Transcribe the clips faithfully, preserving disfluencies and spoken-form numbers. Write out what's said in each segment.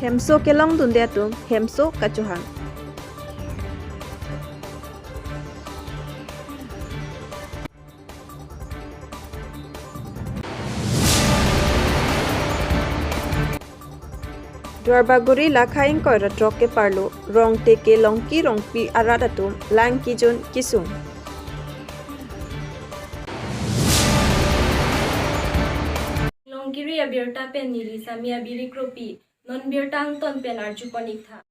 Hemso kelongdunde atum hemso kachohang. Duarbagori Lakha ingkoi ra throk keparlo Rongteke Longki Rongpi arat atum lang kejun kesung. Longkiri abirta pen neli Sami Abiri Kropi, non birta angton pen arjupon ik tha.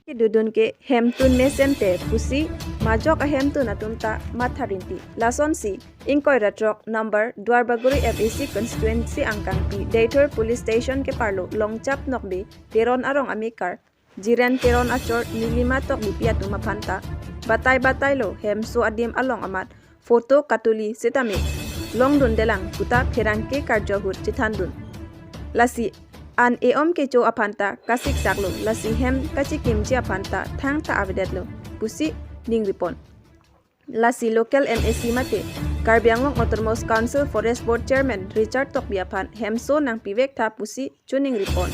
Kedodun ke hemtun mesen te pusi majok ahemtun atum ta matha rinti. Lasonsi ingkoi ra throk number Duarbagori M A C constituency angkangpi Deithor Police Station keparlo Longchap Nokbe Teron arong amekar Jiren Teron achor Nilima Tokbipi atum aphan ta batai batailo hemso adim along amat photo katuli sitame longdundelang puta pherangke karjo ahut chethandun. Lasi an e-om kecho aphan ta kasiksaklo, lasi hem kachekimji aphan ta thangta avedetlo pusi ningripon. Lasi local M A C mate Karbi Anglong Autonomous Council Forest Board Chairman Richard Tokbi aphan hemso nangpivek tha pusi chuningripon.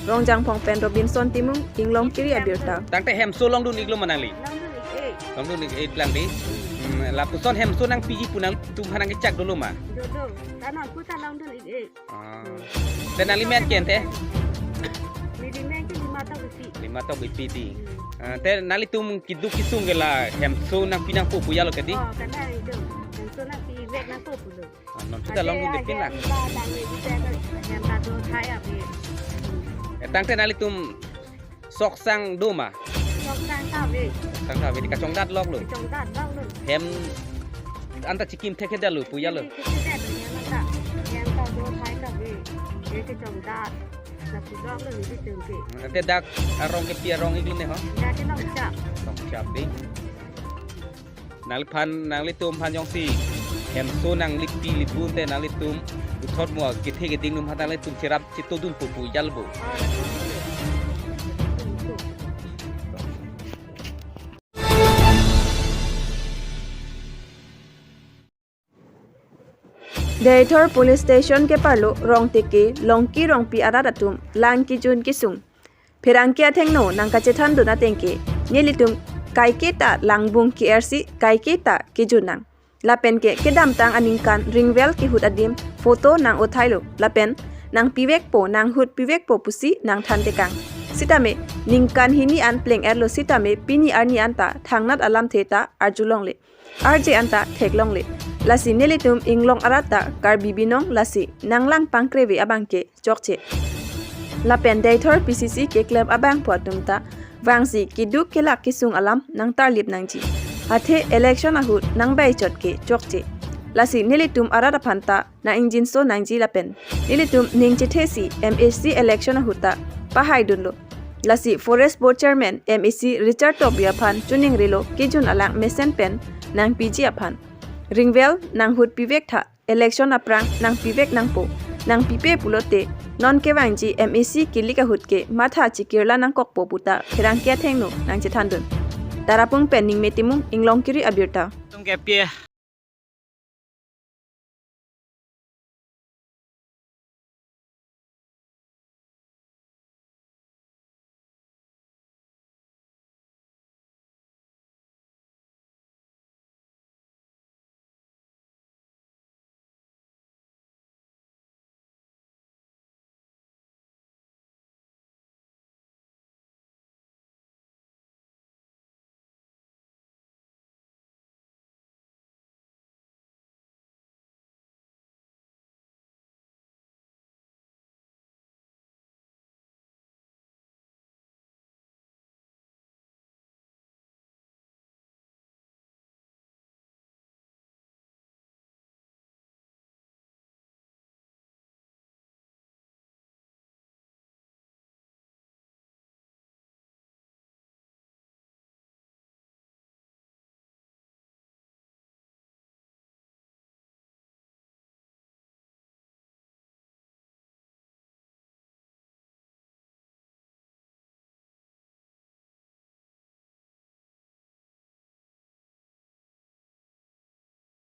Rongjangphong pen Robinson Timung, Inglongkiri abirta. Tangte hemso longdun iklo ma nangli? Longdun ik-e. Longdun ik-e lang di. Hmm, lapuson hemso nangpiji pu nangtum aphan nangkechak dolo ma? Dolo. Tanon pu ta longdun ik-e. Ah. Te nangli men ken te? Neli men ke Lima Tokbipi. Lima Tokbipi di. Hmm. Ah, te nanglitum keduk kesung ke la hemso nangpi nangpo pu ya lo ke di? Oh, kan nang itu. Hemso nangpivek nangpo pulo. Ah, non kita longdun de pin la. Ante ahem ba tang ni di te, hem ta do thai ave. Eh, tangte nanglitum soksang do ma? Soksang ta ave. Soksang ta ave di kachongdat loklo. Kachongdat loklo. Hem anta chekim thekthedetlo pu ya lo? Chekim thekthedetlo hem anta. Hem ta do thai ta ave. Hem kachongdat. Lapu loklo nelitum ke. Ante dak arong kepi arong iklo ne ho? Dak ke Longchap. Longchap di. Nangliphan, nanglitum aphan jongsi hemso nangli pi lipun te nanglitum puthot mo kethe keding atum aphan nanglitum cherap chetodunpo pu ya lo bo? Deithor Police Station keparlo Rongteke Longki Rongpi arat atum lang kejun kesung. Pherangke athengno nangkachethandun ateng ke nelitum kaike ta langbung ke-ersi kaike ta kejun nang. Lapen ke kedamtang aningkan ringvel kehut adim photo nang-othailo lapen nangpivekpo nanghut pivekpo pusi nangthantekang. Sitame ningkan hini an pleng-erlo sitame pini arni anta thangnat alamthe ta arjulongle. Arje anta theklongle. Lasi nelitum Inglong arat ta Karbi binong lasi nanglang pangkreve abang ke chokche. Lapen Deithor P C C keklem abangphu atum ta vangsi keduk kelak kesung alam nangtarlip nangji. Athe election ahut nangbai chot ke chokche. Lasi nelitum arat aphan ta nang-ingjinso nangji lapen nelitum ning chethesi M A C election ahut ta pahaidunlo. Lasi Forest Board Chairman M A C Richard Tokbi aphan chuningrilo kejun alang mesen pen nangpiji aphan. Ringvel nanghut pivek tha, election aphrang nangpivek nangpo. Nangpipe pulote non kevangji M A C kilik ahut ke matha chikirla nangkokpo puta pherangke athengno nangchethandun. Tarapung pen Ningme Timung, Inglongkiri abirta. Tum ke pie.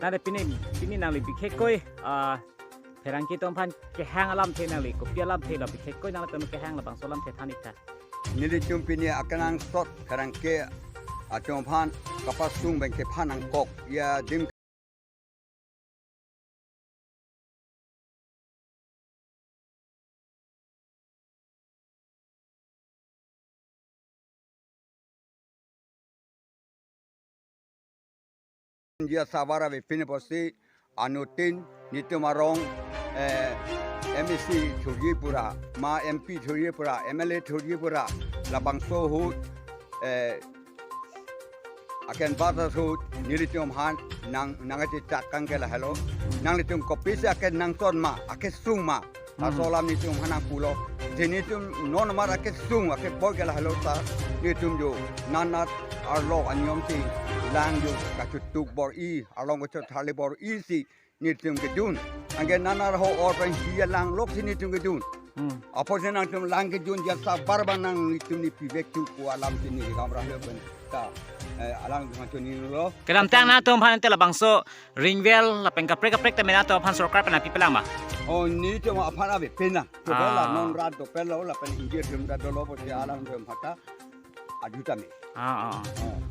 Nade pini, pini nangli bikhe koi, ah, Pherangke atum aphan kehang alamthe nangli, kopi alamthe lo, bikhe koi nangtum kehang labangso alamthe than ik tha. Nelitum pini akenangsot pherangke atum aphan kapasung pen kephan nangkok. Ya dim India sabar avepin apotsi anuttin netum arong, eh, M A C thurji pura, ma M P thurji pura, M L A thurji pura, labangso ahut, eh, aken batas ahut nelitum aphan nang, nangkachechak kangke lahelo. Nanglitum kopisi akenangsot ma, akesung ma, laso alam netum aphan nangpulo. Je netum non mar akesung akeboi ke lahelo ta, netum jo nanat arlo aniyom si lang jo kachetuk bor-i, arlong kachetharli bor-i si netum kejun. Anke nanat ho or pen hi alang lok si netum kejun. Hmm. Apotsi nangtum lang kejun jat sabar abang nang netum ne pivek tu ko alam si neli kamra le pen ta, eh, alang machoni lo. Kedamtang nangtum aphan te labangso ring well lapen kaprek kaprek tame nangtum aphan sorkar pen nangpipelang ma? Oh, netum aphan avepin na. Coba la Ah. non rat dopet lo lapen ingjir tum ta dolo apotsi alang tum hata adu tame. Ah, ah. Oh.